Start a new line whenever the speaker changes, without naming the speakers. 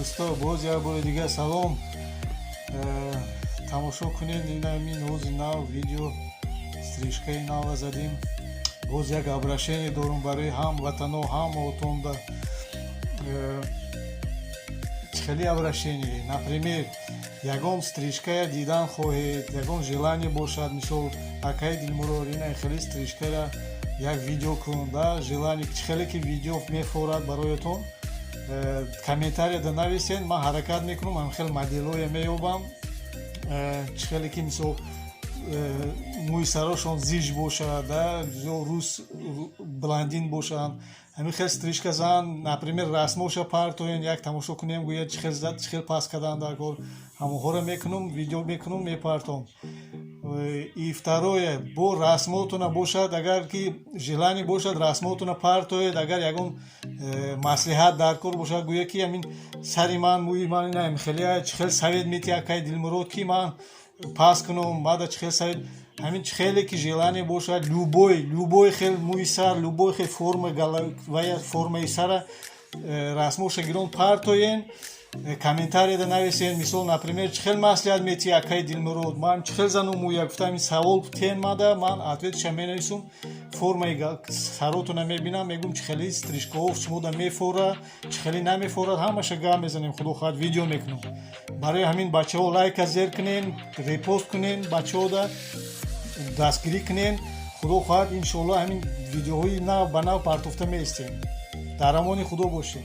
Дӯсто, боз як бори дигар салом. Тамошо кунед, инамин ҳози нав видео, стрижкаи нава задем. Боз як обращение дорум барои ҳам ватано, ҳам отонда. Чӣ хеле обращение? Например, ягон стрижкая дидан хоҳед, ягон желание бошад, мисол, акаи Дилмурод, ина хеле стрижкая як видео кун да, желание чӣ хеле ки видео мефорад бароятон, комментарияда нависед, ман ҳаракат мекунам, ҳам хел моделое меёбам, чӣ хеле ки, мисол, мӯи сарошон зиж бошад да, рус блондин бошанд, ҳамин хел стрижка зан. Например, расмоша партоен, як тамошо кунем, гӯяд, чӣ хел зад, чӣ хел пас кардан дар кор. Ҳамонҳоро мекунам, видео мекунам, мепартом. И второе, бо расмотона бошад, агар ки желание бошад, расмотона партоед. Агар ягон маслиҳат дар кор бошад, гӯяд ки ҳамин сари ман, мӯи ман ина хеле, чӣ хел совет метиҳ, акаи Дилмурод, ки ман пас кунам, баъда чӣ хел совет, ҳамин чӣ хеле ки желание бошад, любой хел мӯи сар, любой хел форма вая, формаи сара, расмоша гирон партоен, комментарияда нависен. Мисол, например, чӣ хел маслиҳат метиҳ, акаи Дилмурод, ман чӣ хел зану мӯя гуфта, ҳамин савол тен мада, ман ответша менависум, формаи саротона мебинам, мегӯм, чӣ хели стрижкаҳо шумода мефора, чӣ хеле намефорад, ҳамаша гап мезанем, худо хоҳад, видео мекунам. Барои ҳамин, бачаҳо, лайка зер кунен, репост кунен, бачаҳода дастгирӣ кунен. Худо хоҳад, иншоалло, ҳамин видеоҳои нав ба нав партофта меистем. Дар амони Худо бошем.